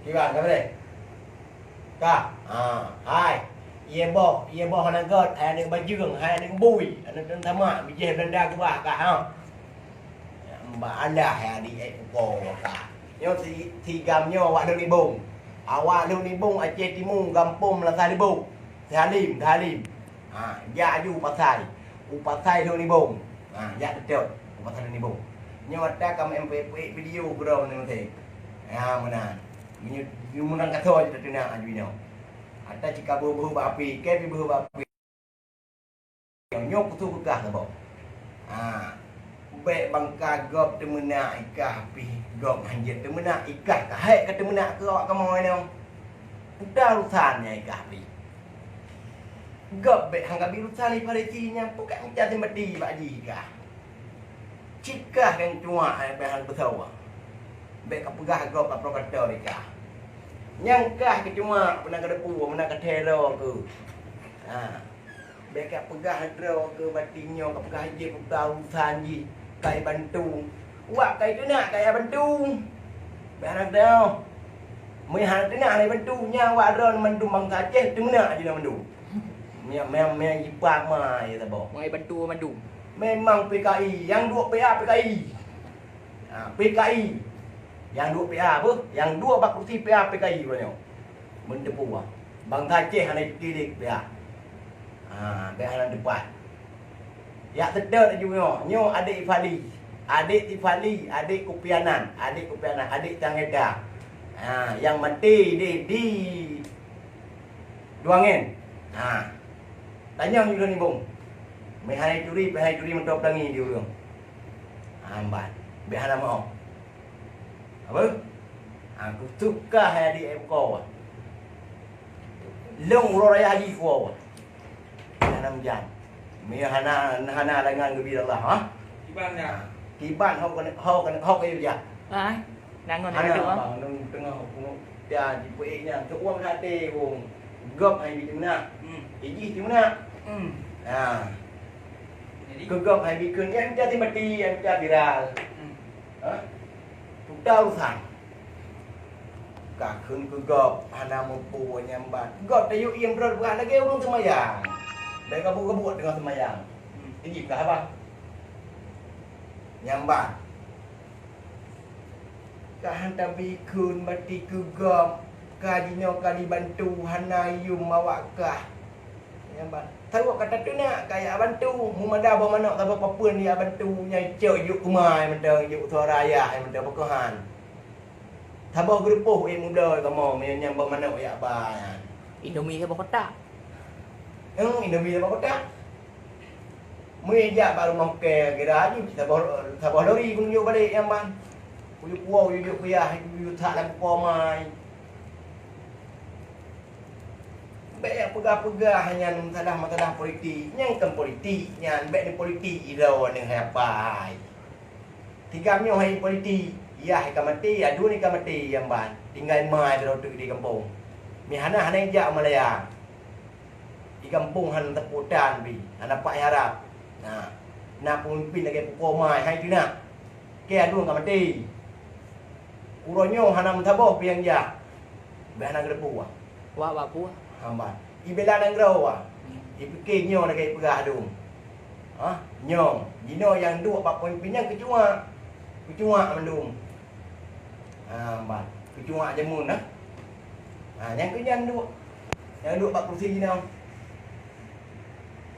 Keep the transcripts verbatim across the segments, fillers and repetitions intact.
Kiban ka boleh? Ka. Ha, hai. Ie boh, ie boh hana gét, hai aneuk bajeueng, hai aneuk bui, aneuk teuntama, bijéh Belanda keubah ka, ha. Mbak alah hai adik ai uko ka. Nyoe si, si gam nyoe awak lôn ibong. Awak lôn ibong Aceh Timu, gampông Meunasah Leubok. Si Halim, si Halim. Ha, jak aju u pasai. U pasai lôn ibong. Ha, jak teutap u pasai lôn ibong. Nyoe ata ka meu'en peuék-peuék video keudroe nyoe teuh. Ha, meunan. Meunyoe, meunyoe meunan ka soe jeuet teunak aju nyoe. Ata cit ka beuh-beuh bak api, kée pih beuh bak api. Nyoe kutu peugah saboh. Ha, bék bangka gob teumeunak ikah pih gob hanjeuet teumeunak ikah ka hék ka teumeunak keu awak kamoe nyoe. Udah urusan nyan ikah pih. Gob bék hanggabi urusan di Farisi nyan, pukak mita simpati bak jih kah. Cit kah nyang cuak hai bék hana beusoe. Bék ka peugah gob ka provokator ikah. Nyang kah keucuak peunan ka deupue, peunan ka teror keu. Ha. Bék ka peugah droe keu bati nyoe, ka peugah jih peugah urusan jih kai bantu. Wak kai teunak kai bantu. Bék hana teuh. Meuhana teunak hana bantu, nyan wak droe mandum bangsa Aceh teumeunak jinoe mandum. Mia, mia, mia jipak ma ya saboh. Mengai bantu mandum. Memang P K I, yang duek P A P K I. Ha, P K I. Yang duek P A beuh, yang duek bak kursi P A P K I uroe nyoe. Meunteupue. Bangsa Aceh hana jiteulik P A. Ha, bék hana teupat. Yak seutôt laju nyoe, nyoe adék Ifali. Adék Ifali, adék Kupianan, adék Kupianan, adék Tangeta. Ha, yang maté di, di Duangen. Ha. Tanyong ulôn ibong. Meuhai turi, meuhai turi meutob tangi di ureueng. Ha, mbat. Bék hana meu'oh. Apa? Ha, kutuk kah hai adik ai uko. Lôn uroe raya haji kuwoe. Hana meujan. Meuhana, hana langan geubri Allah, ha? Kiban nyan. Kiban ho keuneuk, ho keuneuk, ho keuneuk jak. Ai, nangon hana ada doa. Bang, nang teungoh pungo dia jipeuék nyan. Teuuang hati wong. Gob hai bi teunak. Hmm. Iji teunak. Hmm. Ha. Jadi? Keu gob hai bi keu nyan jadi mati, jadi viral. Hmm. Ha? Tuta urusan. Ka kheun keu gob hana mupu nyambat. Gob tayue iem droe beurah lagée ureuëng seumayang. Bék gabuk-gabuk teungoh seumayang. Hmm. Iji kah haba. Nyambat. Ka han tabi kheun bati keu gob, ka jinoe ka jibantu hana yum awak kah. Nyambat. Tawak ka tateunak ka jak bantu, meumada boh manok saboh papeuen jak bantu, nyang cok jok keumai mantong, jok suara ayah mantong, pakon han. Saboh geureupôh ék mubloe kamoe, meunyoe nyang boh manok jak ba nyan. Indomie saboh kotak. Eng, Indomie saboh kotak. Meujak bak rumoh kée kira jih saboh, saboh lori keuneuk jok balek nyang ban. Kuyue puwoe, kuyue jok kuyah, kuyue that lam kuko mai. Bék nyang peugah-peugah nyan masalah-masalah politik. Nyan kon politik nyan, bék neupolitik idroe neuh hai apai. Tigam nyoe hai politik, yah ka maté, aduen ka maté nyang ban. Tinggai mai sidroe teuk di gampông. Meuhana hana ijak u Malaya. Di gampông hana teupeue tan pih, hana pat iharab. Na, na peumimpén lagée pukoe mai hai teunak. Kée aduen ka maté. Uroe nyoe hana meusaboh pih nyang jak. Bék hana geureupeue. Wak, wak peue? Hamba. Ibela nanggroe wa. Hmm. Ipike nyoe lagée peugah dum. Ha? Nyoe, jinoe nyang duek bak peumimpén nyan keucuak. Keucuak mandum. Ha, hamba. Keucuak jameun, ha? Ha, nyang keu nyan duek. Nyang duek bak kursi jinoe.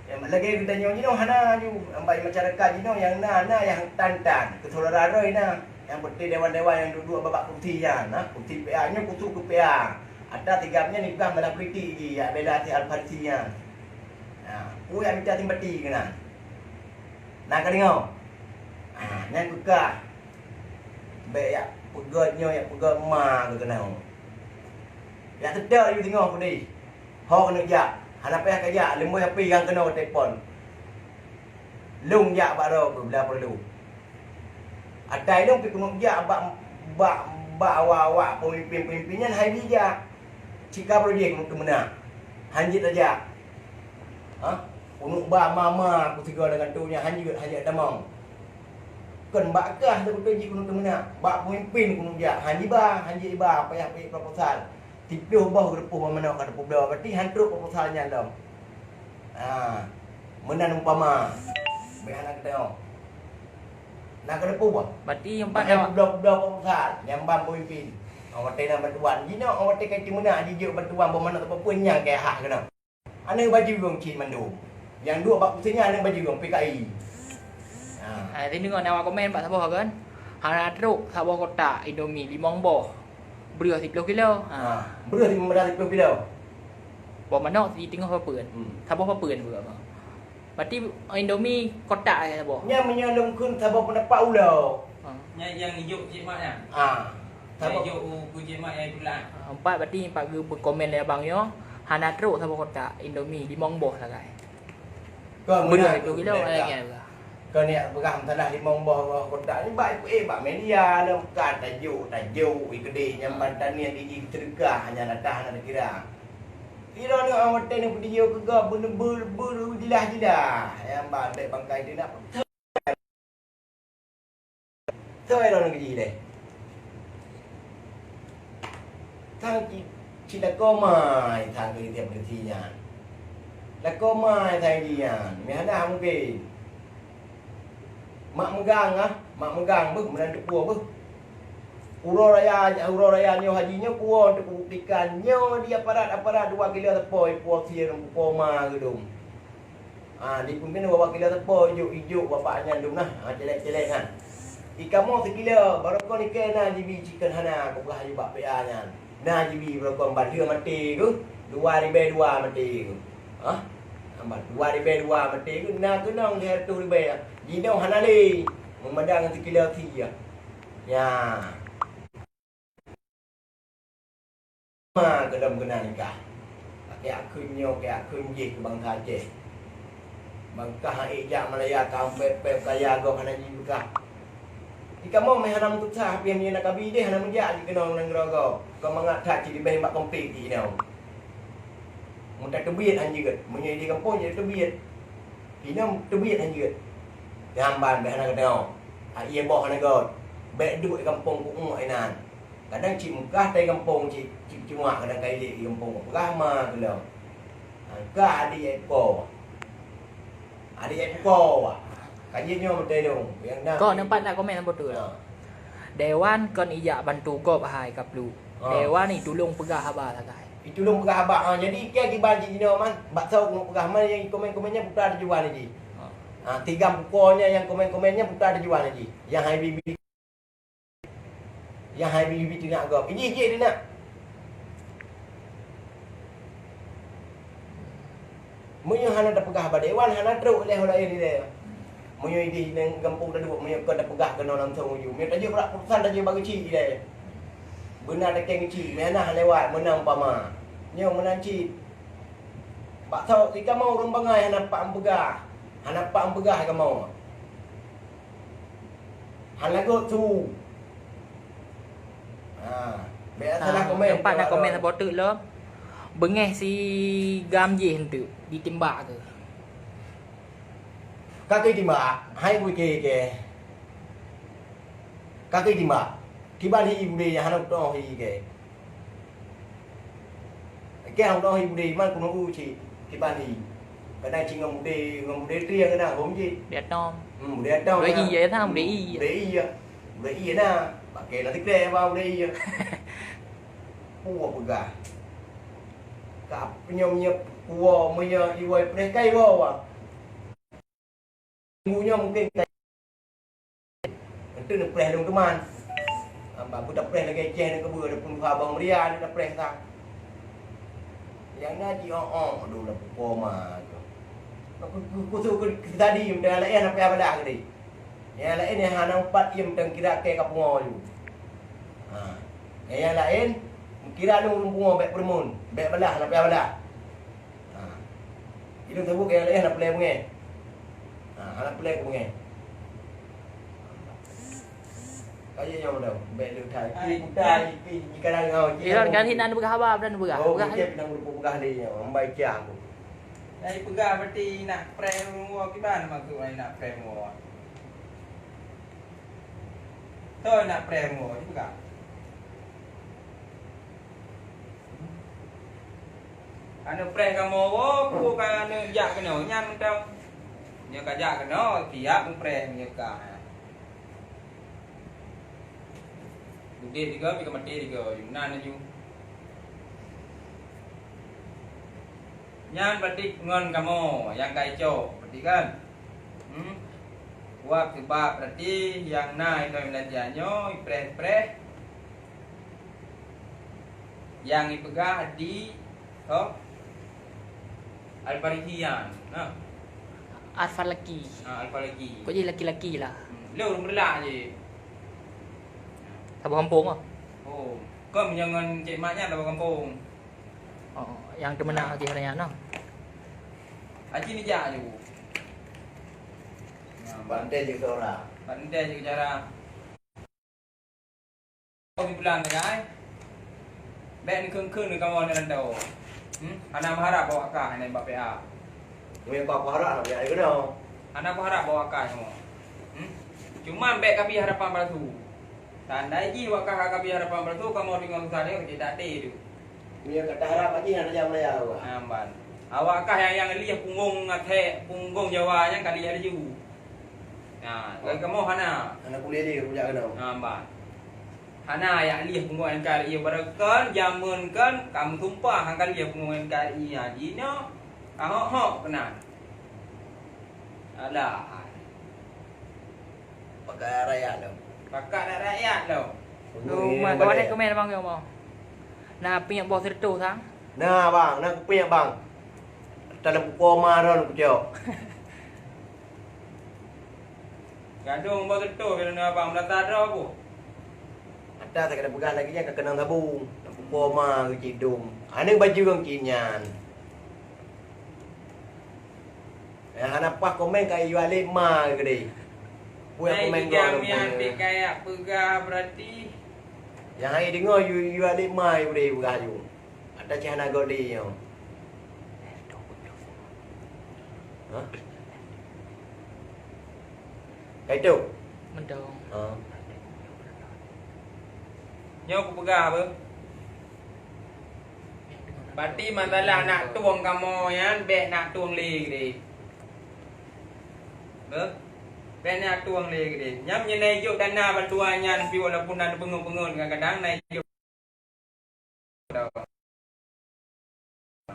Nyang lagée geutanyoe jinoe hana ju, ambai masyarakat jinoe nyang na, na nyang tan-tan, keu syedara roh na. Nyang penting dewan-dewan nyang duek-duek bak kursi nyan, na, kursi P A nyoe khusos keu P A. Ata tigam nyan ipeugah masalah politik jih, jak bela si Al-Farisi nyan. Ha, peue nyang mita simpati keunan. Na ka deungoe? Ha, nyan peugah. Bék jak peugét nyoe, jak peugét ma keuh keunoe. Jak seutôt laju singoh peudeh. Ho keuneuk jak, hana payah kajak, leumoh api nyang keunoe telepon. Lôn jak bak droe keuh bila peureulo. Atai lôn pih keuneuk jak bak, bak, bak awak-awak peumimpén-peumimpén nyan hai jijak. Cit ka beureudeh keuneuk teumeunak. Han jeuet tajak. Ha? Keuneuk ba ma-ma keusigoe lam kantô nyan han jeuet, han jeuet tamong. Kon bak kah teubeutôi jih keuneuk teumeunak, bak pemimpin keuneuk jak, han jiba, han jiba payah peuék proposal. Siplôh boh geureupôh bak manok ka teupubloe, berarti han trok proposal nyan lom. Ha, meunan umpama. Bèk hana keudroe. Na ka teupubloe. Berarti nyang pat Bahkan awak publoe-publoe proposal, nyang ban pemimpin. Awak watèe na bantuan. Jinoe awak watèe ka teumeunak jijok bantuan bak manok teupubloe nyang keu hah keunoe. Aneuk bajeueng cit mandum. Nyang duek bak kusenya aneuk bajeueng P K I. Ha. Ha, jadi ngon awak komen bak saboh kan. Hana trok saboh kotak Indomie limong boh. Breuh siplôh kilo. Ha. Ha, breuh limong boh siplôh kilo. Boh manok si teungoh papeuen. Hmm. Saboh papeuen breuh apa? Berarti Indomie kotak ya saboh. Nya meunyoe lôn kheun saboh pendapat ulo. Ha. Nya yang ijuk cik mak ya. Ha. Saboh. Ijuk u kucing mak nyang itulah. Empat berarti empat geu komen lé abang nyoe, hana trok saboh kotak Indomie limong boh sagai. Kau Beureuh meunan itu tu kilo, beureuh eh, tak? Kan ya, peugah masalah limong boh kotak ni bak eh bak media lam ka tajuk, tajuk ikeudeh nyang ban tanian di seudeukah hanya latah hana kira. Kira ni awak teh ni video keu gop beuneu beu-, beu-, jelas-jelas. Nyang ban dek bangkai tu nak Soe lôn geujih lé? Sang ci-, cit lakoe mai sang keu tiep beureusi nyan. Lakoe mai sang jih nyan, meuhana mungken. Mak meugang ah, mak meugang beuh, meunan teupeue beuh. Uroe raya, uroe raya nyoe haji nyoe kuwoe untuk pembuktikan nyoe di aparat-aparat dua kilo teupoi puwoe sie rhueng puwoe ma geudong. Ha, di peumimpén wawa kilo teupoi ijok-ijok bapak nyan dum nah, ha, celek-celek nyan. Di kamoe sikilo, barokon ikei na jibi cikon hana, kupeugah aju bak P A nyan. Na jibi barokon ban lheueh maté geuh, dua ribèe dua maté geuh. Ha? Ban dua ribèe dua maté geuh, na keunong lhèe reutôh ribèe. Jinoe hana lé, meumadang ngon sikilo sie. Nya. Ma keudong keunan nikah. Keu akheun nyoe, keu akheun jih keu bansa Aceh. Bangkah ék jak Malaya ka pèp-pèp kaya gob hana jipeugah. Di kamoe meuhana meutusah, pih meunyoe na kabi deh hana meujak jikeunoe nanggroe gob. Kon mangat that cit leubeh bak konflik jinoe. Meutateubiet han jeuet, meunyoe di gampông jeuet teubiet. Inong teubiet han jeuet. Nyang ban bèk hana keudroe. Hai ié boh hana göt. Bèk duek i gampông keu uek inan. Kadang cit meukah tai gampông cit, cit cuma kadang kai lé i gampông peugah ma keulong. Angka adik ai pukoe. Adik ai pukoe. Ka jeuet nyoe meuteulông. Nyang na Kok nampak tak komen betul? Ha. Dewan kon ijak bantu gob hai kaplu. Ha. Dewan itulông peugah haba sagai. Itulông peugah haba. Ha, jadi kiban cit jinoe man, bak saboh keuneuk peugah man nyang komen-komen nyan putra tujuan jih. Ha. Ha, tiga pukoe nyan nyang komen-komen nyan putra tujuan jih. Nyang hai bibi Nyang hai bibi teunak gob. Ijih-ijih teunak. Meunyoe hana tapeugah bak dewan, hana trok lé ho laén ilèe. Meunyoe ideh nang gampông taduek, meunyoe kon tapeugah keunoe langsông uju. Meunyoe tajeuet bak putusan tajeuet bak geuchik ilèe. Beuna takeng geuchik, meunan lewat, meunan umpama. Nyoe meunan cit. Bak saboh di kamoe ureueng bangai hana pat meupeugah. Hana pat meupeugah kamoe. Hana göt su. Ha, bèk salah komen. Nampak na komen saboh teuk lom. Beungèh si gam jih enteuk ditimbak keu. Ka keu timbak, hai bui ke ke. Ka keu timbak. Kiban hi budé nyang hana utôh hi ke. Keu hana hi budé iman keuneuk u cit kiban hi. Kadang cit ngon budé, ngon budé tri nyang keudang hom cit. Budé atom. Hmm, budé atom. Budé i ya, budé i. Budé i ya. Budé i na. Pakai lah tikre ba budé i ya. Puwoe peugah. Ka penyom nyep puwoe meunyoe iwoe preh kai woe. Minggu nyoe mungken ka Enteuk neupreh lôn teuma. Hamba beutapreh lagèe ceh neukeubeu, ada pun dua abang meuria neupreh sa. Nyang na jiôh-ôh dum lam pukoe ma tu. Ku, ku, ku, ku, ku tadi meuteungoh laén hana payah balah keudeh. Nyang laén nyang hana umpat ie meuteung kira kèe ka pungo ju. Ha. Nyang, nyang laén kira lôn pungo bèk peureumeun, bèk balah hana payah balah. Ha. Ilôn saboh keu nyang laén hana peureulèe beungèh. Ha, hana peureulèe keu beungèh. Ka jeuet nyoe dah, bèk lôn that. Ai, pi puta, ai. Pi, pi, pi kadang ngau. Ilôn kan hinan peugah haba, dan peugah. Oh, peugah. Mungkin nang peugah lé nyoe, ambai kiah aku. Ai peugah berarti nak prank woe kiban maksud ai nak prank woe. Toh nak preh rumoh juga. Aneuk preh kamoe woe, peue ka aneuk jak keunoe nyan mantong. Nyoe ka jak keunoe, siap mupreh nyoe ka. Udeb tiga, pi ka maté tiga, meunan laju. Nyan berarti ngon kamoe nyang ka icok, berarti kan? Hmm? Wab, seubab berarti nyang na inoe Malaysia nyoe ipreh-preh nyang ipeugah di, oh, Al-Farihian, nah. Al-Falaki. Ah, Al-Falaki. Kok jadi laki-laki lah. Hmm, lôn ureueng Meureulah je. Saboh gampông ah. Oh, kon nyang ngon Cik Mat nyan saboh gampông. Oh, nyang teumeunang Haji Harayana. Haji Nijak je. Nah, Bante je seorang. Bante je cara. Di bulan ni, kan? Bèk neukheun-kheun kamoe nyan tau. Hmm? Hana meuharap bak kah nyan bak P A. Meuharap bak P A keunoe. Hana meuharap bak kah nyoe. Hmm? Cuma bèk kabi harapan palsu. Tandai jih bak kah kabi harapan palsu, kamoe deungoe susah deungoe sakét até tu. Meunyoe ka taharap lagi hana tajak meulaya awak. Nah, ban. Awak kah nyang, nyang lieh punggong até, punggong Jawa nyan ka lieh laju. Nah, lagèe kamoe hana. Hana kuliah jih, kujak keunoe. Nah, ban. Hana jak lieh punggong N K R I, padahai kan jameun kan ka meusumpah han ka lieh punggong N K R I nyan. Jinoe ka hok-hok keunan. Alah. Pakat rakyat lom. Pakat rakyat lom. Rumah kawan komen abang ke rumah. Nah, piep boh seratus sang. Nah, bang, nah kupiep, bang. Dalam buku Omar ron kucok. Gadong boh seratus bila na abang melata droe bu. Ada tak kena peugah lagi nyan ka keunong sabu. Dalam buku Omar ke cidong. Aneuk baju kong kinyan. Nyang hana paih komen ka yue alek ma keudeh. Peue nyang komen gom? Nyang pih kaya peugah berarti. Nyang hai deungoe yue, yue alek ma keudeh peugah yue. Ata cit hana gode nyoe. Ha? Kaitu. Mantong. Ha. Nyoe kupeugah apa? Berarti masalah nak tueng kamoe nyan, bèk nak tueng lé keudeh. Beuh? Bèk nak tueng lé keudeh. Nyan meunyoe na ijok dana bantuan nyan pih walaupun na peungeut-peungeut kadang-kadang na ijok.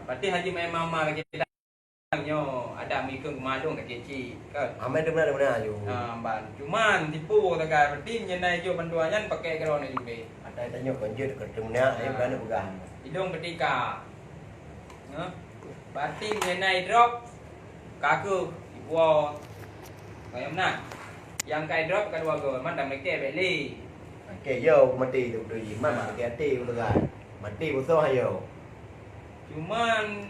Berarti haji main mama lagi. Nyoe adak meuikeu keumalon ka cicik, kan? Amai tu beuna, beuna aju. Ha, ban. Cuman tipu tagai berarti nyan na ijok bantuan nyan pakai keudroe na jumbe. Ada tanyoe kon jeuet ke teumeunak, ya, beuna peugah. Idong beutika. Ha? Berarti nyan na idrop ka keuh ipuwoe. Kaya meunan. Nyang ka idrop ka dua gol, man dam leke bek le. Oke, yo mati tu betul ji. Man mak leke ati betul kan. Mati busong ayo. Cuman,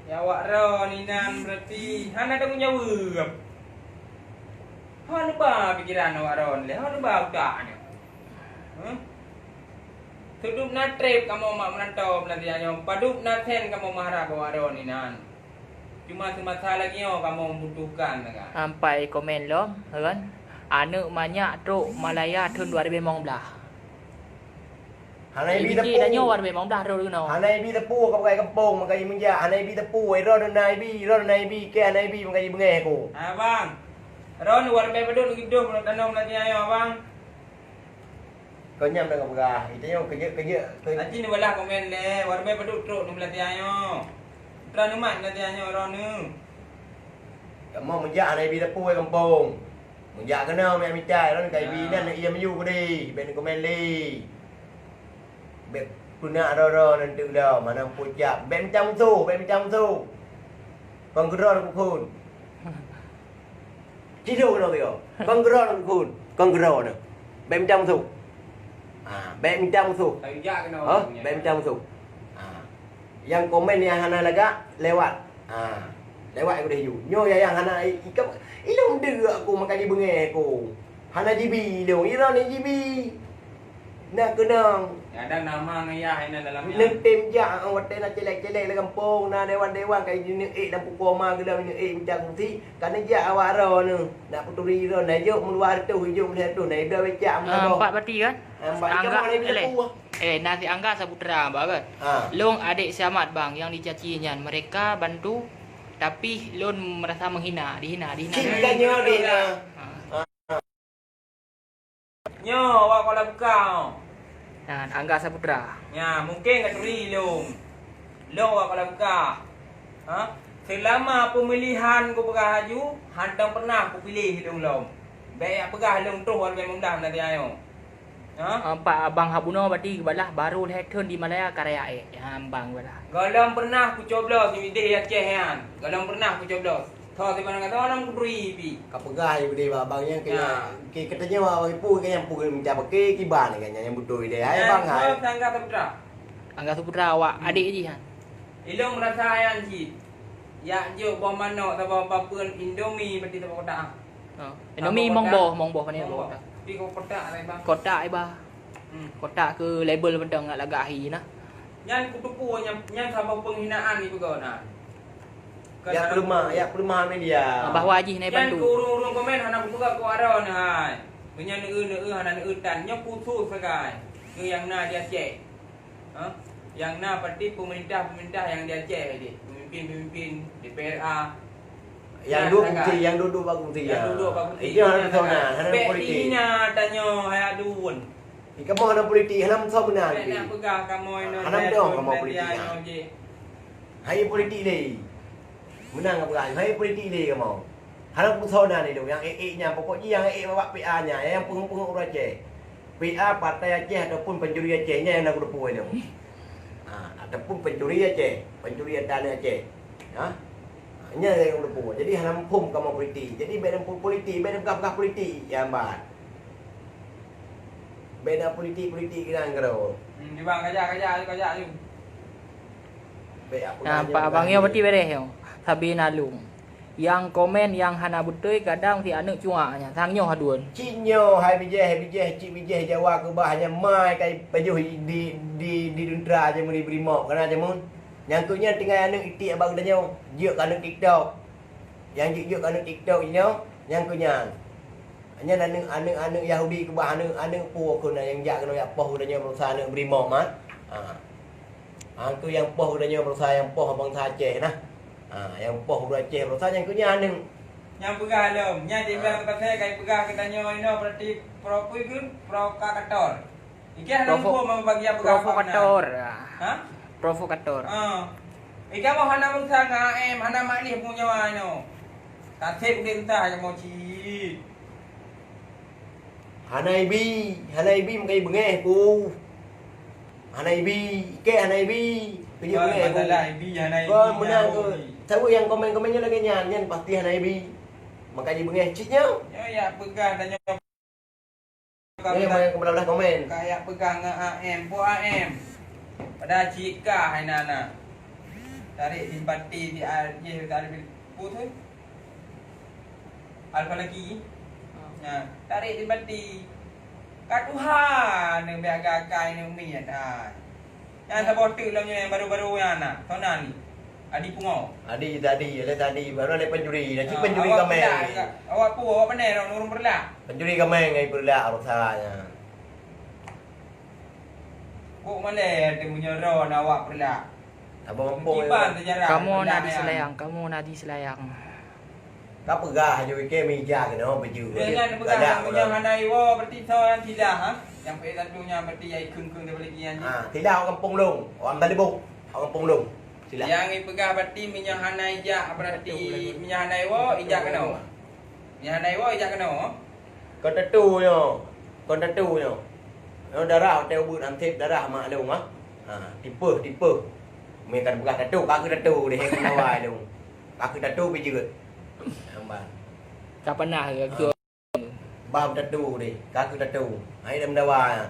ya, awak droen inan berarti hana tanggung jaweueb. Hana ba pikiran awak droen lé, hana ba utak nyoe. Huh? Seudup na treb kamoe mak meurantau meunasihat nyoe, padub na sen kamoe meuharab awak droen inan. Cuma seumasa lagèe nyoe kamoe membutuhkan, kan. Sampai komen lom, kan. Aneuk manyak trok Malaya thon dua ribèe limong blah. Hana ibi teupeu. Tanyoe dua ribèe limong blah rot keunoe. Hana ibi teupeu ka pakai gampông maka imeujak. Hana ibi teupeu, eh, droeneuh na ibi, droeneuh na ibi, kèe hana ibi maka ibeungèh ku. Ha, bang. Droeneuh dua ribèe padub neugeudôh meunurot tanoh meunasihat nyoe, bang. Kau nyam dah peugah, itu nyam kejek-kejek. Aci neubalah komen lé, warbe padub trok neubeulatiah nyoe. Putra neumat beulatiah nyoe droeneuh. Kamoe meujak hana ibi teupeu gampông. Meujak keunoe mita-mita, droeneuh ka ibi nan, ié meuyue keudeh, ben komen lé. Bèk peunak droe-droe nan teuk lom, hana pucak. Bèk mita musoh, bèk mita musoh. Kon keudroe neupeukheun. Cidong keunoe teuka. Kon keudroe neupeukheun. Kon keudroe neu. Bèk mita musoh. Ha, bèk mita musoh. Ha, bèk mita musoh. Ha. Nyang komen nyang hana lagak, lewat. Ha. Lewat keudeh ju. Nyoe nyang hana i-, ikam, ilong deuk aku maka jibeungèh aku. Hana jibi ilong, iran jibi. Na keunong. Kadang nama ngon yah inan dalam nyan. Neutem jak, ah, watèe na celek-celek lam gampông, na dewan-dewan ka jineuk ék lam pukoe ma geulom jineuk ék mita kursi, ka neujak awak droeneuh, nak peuturi droe, na jok meuluwa reutôh, jok meulhèe reutôh, na ibloe becak. Ah, meusaboh. Empat berarti kan? Ah, empat. Angga, kamoe na ilèe. Eh, na si Angga Saputra, bah, kan? Ah. Lôn adék si Amat, bang, nyang dicaci nyan. Mereka bantu, tapi lôn merasa menghina, dihina, dihina. Cit tanyoe dihina. Ah. Nyoe awak Kuala Bukak. Nyan, Angga Saputra. Nya, mungken ka turi lôn. Lôn awak Kuala Bukak. Ha? Seulama peumilihan kupeugah laju, hántom pernah kupiléh lôn lom. Bèk jak peugah lôn troh dua ribu lima belas nanti ayo. Ha? Empat abang hak bunoe berarti geubalah baru lhèe thon di Malaya karya ék. Ha, abang geubalah. Gohlom pernah kucoblos di Aceh nyan. Gohlom pernah kucoblos. Tho siban ngon tho lam kudri pi. Ka peugah je beudé bak abang nyan keu, ya, keu, keu tanyoe awak ibu keu nyang peue mita paké kiban kan nyang beutôi deh. Hai bang, hai. Angga Saputra. Angga Saputra awak adék jih kan. Ilôn rasa nyan cit. Yak jok boh manok saboh papeuen Indomie pati saboh kotak. Oh. Indomie mong boh, mong boh kan ya, mong boh. Tapi kok kotak lah, bang. Kotak iba. Hmm. Kotak keu label pedang nak lagak ahi nah. Nyan kuteupue nyan, nyan saboh penghinaan ipeugah na. Yak peuleumah, yak peuleumah media. Ah, bahwa jih nai bantu. Nyan keu ureueng-ureueng komen hana kupeugah keu aron hai. Meunyan neueu-neueu hana neueu tan. Nyoe khusus sagai. Keu nyang na di Aceh. Ha? Nyang na pati pemerintah-pemerintah nyang di Aceh tadi. Pemimpin-pemimpin D P R A. Yang duduk kursi, yang duduk bak kursi. Yang duduk bak kursi. Itu hana sagai. Hana politik. Bèk dihina tanyoe hai adun. Di kamoe hana politik, hana meusoe meunan. Hana meudoe kamoe politik. Hai politik lé. Meunan ka peugah, hai politik lé kamoe. Hana meusoe na lé nyang ék-ék nyan, pokok jih nyang ék bak P A nyan, nyang peungeuh-peungeuh ureueng Aceh. P A partai Aceh ataupun pencuri Aceh, nyan nyang na kuteupue lé. Ha, ataupun pencuri Aceh, pencuri harta aneuk Aceh. Ha? Nyan nyang na kuteupue. Jadi hana muphom kamoe politik. Jadi bèk na politik, bèk na peugah-peugah politik, ya, Mbak. Beda politik-politik keunan keudroe. Hmm, di bang, kajak, kajak, kajak, kajak. Bek apa? Nampak abang nyoe berarti bereh nyoe. Sabe nalung. Yang komen yang hana beutôi kadang si aneuk cuak nyan. Sang nyoe haduen. Cit nyoe hai bijéh, hai bijéh, cit bijéh Jawa keubah nyan mai kai pajoh di, di, di duntra jameun di Brimob kana jameun. Nyang keu nyan tinggai aneuk itik abang geutanyoe. Jeuet keu aneuk TikTok. Nyang jeuet-jeuet keu aneuk TikTok nyoe, nyang keu nyan. Nyan aneuk, aneuk, aneuk Yahudi keubah aneuk, aneuk peue keuh na nyang jak keunoe jak poh geutanyoe beurasa aneuk Brimob, ha? Ha. Ha, keuh nyang poh geutanyoe beurasa nyang poh bansa Aceh nah. Ha, nyang poh ureueng Aceh beurasa nyang keuh nyan aneuk. Nyang peugah lom, nyan di blang pasai kai peugah geutanyoe inoe berarti pro-, peue keuh? Provokator. Ikei hana muphom bagi nyang peugah provokator. Ha? Provokator. Ha. Ikei kamoe hana meusa ngon A M, hana mak lih punyawa nyoe. Taseb udeb entah kamoe cit. Hana ibi, hana ibi meukai beungéh ku. Hana ibi, ikei hana ibi. Keu jeuet beungéh ku. Masalah ibi hana ibi. Kon meunan tu. Saweue nyang komen-komen nyoe lagèe nyan, nyan pasti hana ibi. Maka jibeungéh cit nyoe. Nyoe yak peugah tanyoe. Nyoe nyang keubelah-belah komen. Kayak peugah ngon A M, po A M. Padahal cika hai nana. Tarik simpati di A-, jih tarik pu tu. Alfa lagi. Nah, tarik simpati. Ka Tuhan yang biar gagai ni umi ya dah. Nyang saboh teuk lom nyoe nyang baru-baru nyan na, Tona ni. Adi pungo. Adi tadi, ada tadi, baru ada pencuri. Dah cik pencuri kameng. Awak pu, awak pandai dah ureueng peureulah. Pencuri kameng ngai peureulah rusa nyan. Kok malèe teumeunyoe droe na awak peureulah. Abang Ompong. Kiban sejarah. Kamu na di Selayang, kamu na di Selayang. Ka peugah laju ikei mija keunoe baju. Dengan peugah galak nyang hana iwoe berarti soe nyang silah, ha? Nyang peuet satu nyang berarti yai kheun-kheun daripada lagi nyan. Ha, silah orang kampung lôn, orang Talibok, orang kampung lôn. Silah. Nyang ipeugah berarti meunyoe hana ijak berarti meunyoe hana iwoe ijak keunoe. Meunyoe hana iwoe ijak keunoe. Kon tatu nyoe. Kon tatu nyoe. Nyoe darah watèe ubeut anseb darah mak lôn, ha. Ha, tipeh, tipeh. Meuikan peugah tatu, ka keu tatu deh, keu awai lôn. Ka keu tatu pi jeuet. Hamba. Ka panah ke? Ha. Bah tatu deh, ka keu tatu. Hai dah mendawa.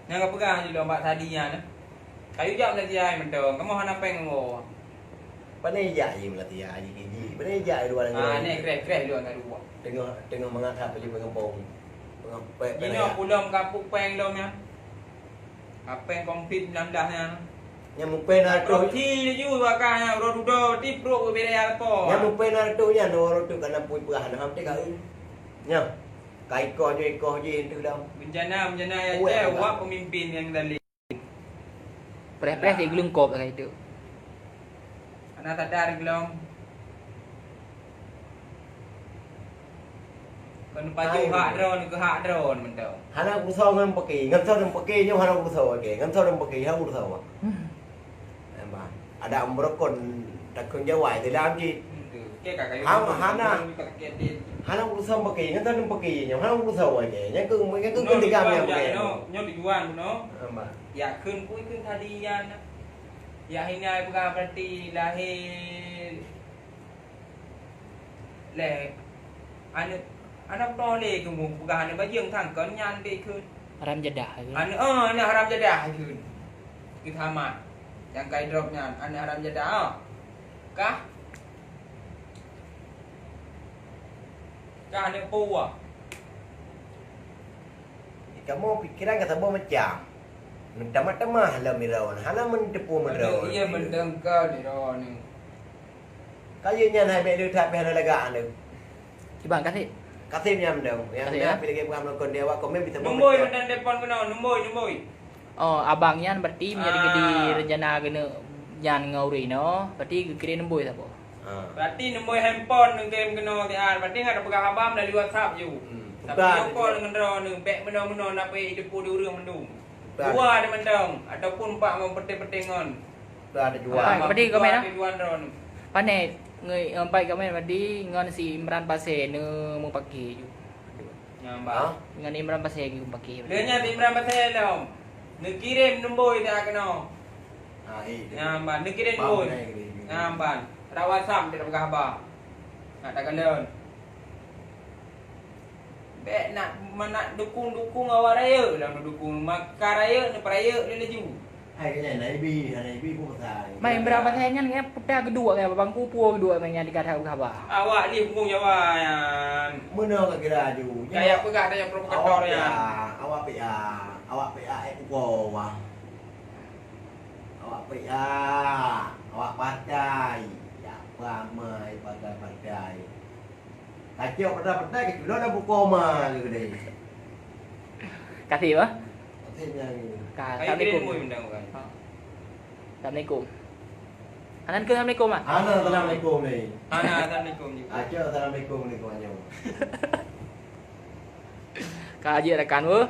Nyang ka peugah laju lom bak tadi nyan. Kayu jak Malaysia ai mantong. Kamoe hana péng ngon woe. Pane jak ji Malaysia ji kiji. Pane jak di luar negeri. Ah, ni kreh-kreh luar negeri. Teungoh, teungoh mangat hak baju pengempong. Pengepek. Jinoe pulom kapuk péng lom nyan. Kapéng covid sembilan belas nyan. Nyang mupéng na reutoh. Roti laju bakah nyan, uroe dudoe ti pruet beubiraya leupah. Nyang mupéng na reutoh nyan, uroe tu kana pui peurah na ham teuka. Nyan. Ka ikoh nyoe ikoh jih teuh lam. Bencana, bencana ya, wak pemimpin nyang zalim. Preh-preh cit geulungkop lagèe itu. Hana sadar geulong. Kon pajoh hak droe, keu hak droe mantong. Hana urusan ngon peke, ngon soe ngon peke nyoe hana urusan, oke. Ngon soe ngon peke hana urusan. Nampak? Ada meurukon takon jawai dalam cit. Hana, hana urusan peke, ngon soe ngon peke nyoe hana urusan, oke. Nyang keu, nyang keu keuntingan nyang peke. Nyoe tujuan bunoe. Nampak? Ya kheun pui kheun tadi yan. Ya hina peugah berarti lahé lé aneuk, aneuk tolé keu peugah aneuk bajeueng sangkon nyan deh kheun. Haram jadah kheun. Aneuk, oh, aneuk haram jadah kheun. Keu Samat. Nyang kai drop nyan, aneuk haram jadah, oh. Kah? Kah aneuk peue? Kamoe pikeran ka saboh macam. Meutamah-tamah lom droeneuh, hana meuteupeue meudroe. Iya, mantong ka droeneuh. Ka jeuet nyan hai bèk le that pih hana lagak lé. Kiban kaseb. Kaseb nyan mantong. Nyang kaseb, na ya? Pih lagèe bukan melakon di awak komen bisa. Numboi mantong telepon keunoe, numboi, numboi. Oh, abang nyan berarti meunyo di rencana keuneuk nyan ngon ureueng inoe, berarti geukirém numboi saboh. Ha. Berarti numboi handphone neukirém keunoe siat, berarti hana peugah haba melalui WhatsApp ju. Hmm. Tapi bukan. Video call ngon droeneuh, bèk meunoe-meunoe na pih jiteupeue di ureueng mandum. Bukan. Dua di mantong, ataupun empat ngon peuté-peuté ngon. Bukan, ada dua. Ah, berarti komen, ah? Dua droeneuh. Pané, nge-, empat komen berarti ngon si Imran Pasé neumeupaké ju. Nyan ban. Ha? Ngon Imran Pasé geupake. Lé nyan Imran Pasé lom. Neukirém numboi siat keunoe. Ha, eh, nyan ban, neukirém numboi. Nyan ban. Rawat sam tidak peugah haba. Nak takalon. Bèk nak, nak dukung-dukung awak rayeuk, lam dukung maka rayeuk, neupeurayeuk lé laju. Hai, keu nyan, hana ibi, hana ibi pun pasai. Mai, berapa saya nyan, nyan putah keudua, nyan bangku pua keudua, nyan dikata haba. Awak ni bungkong Jawa nyan. Meunoe ka kira aju. Kaya peugah tanya provokator nyan. Awak P A, awak P A, eh, uko wah. Awak P A, awak partai. Ya, pamai partai-partai. Kacok peta-peta, keculok dah buka ma ke kedai. Kasih, bah. Kasih, nyan. Ka-, Assalamualaikum. Hai, kirim pun undang orang. Ha. Assalamualaikum. Anan ke assalamualaikum, ah? Hana assalamualaikum ni. Hana assalamualaikum juga. Kacok assalamualaikum ni kau nyoe. Ka aja rakan, weh.